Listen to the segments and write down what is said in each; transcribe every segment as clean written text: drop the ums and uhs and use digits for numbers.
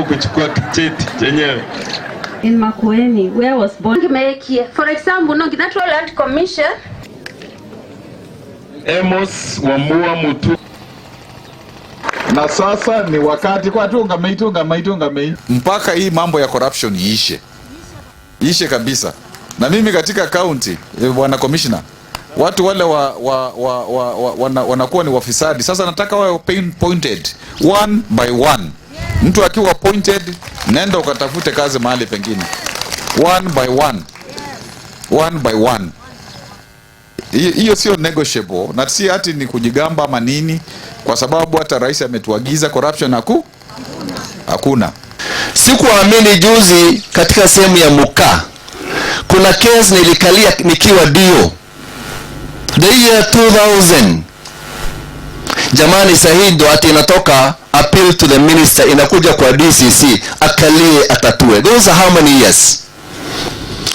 Usisahau kuchukua cheti chenyewe. In Makueni, where I was born. Mekie. For example, no Natural Land Commission. Amos Wambua Mutu. Na sasa ni wakati kwa tungamei tungamei tungamei Mpaka hii mambo ya corruption iishe, iishe kabisa. Na mimi katika county, bwana commissioner, watu wale wanakuwa ni wafisadi. Sasa nataka wawe pinpointed one by one. Mtu akiwa pointed, nenda ukatafute kazi mahali pengine, one by one, one by one. Hiyo sio negotiable, na si ati ni kujigamba ama nini, kwa sababu hata rais ametuagiza corruption hakuna. Sikuamini juzi katika sehemu ya Mukaa kuna case nilikalia nikiwa DO the year 2000. Jamani, sahii ndo ati inatoka appeal to the minister, inakuja kwa DCC akalie atatue. Those are how many years?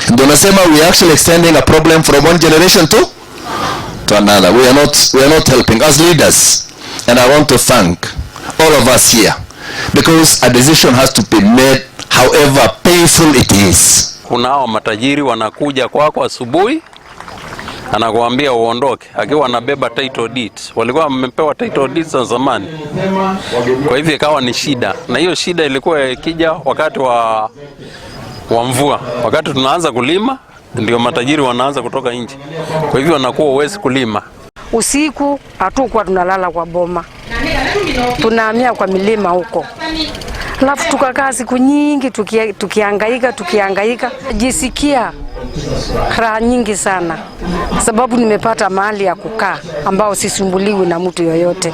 Ndo nasema we are actually extending a problem from one generation to another. We are not helping as leaders, and I want to thank all of us here because a decision has to be made, however painful it is. Kuna hao matajiri wanakuja kwako asubuhi, anakuambia uondoke, akiwa anabeba title deeds. Walikuwa wamepewa title deeds za zamani, kwa hivyo ikawa ni shida, na hiyo shida ilikuwa ikija wakati wa mvua, wakati tunaanza kulima, ndio matajiri wanaanza kutoka nje, kwa hivyo wanakuwa huwezi kulima. Usiku hatukuwa tunalala kwa boma, tunahamia kwa milima huko, alafu tukakaa siku nyingi tukihangaika tukihangaika, jisikia raha nyingi sana, sababu nimepata mahali ya kukaa ambao sisumbuliwi na mtu yoyote.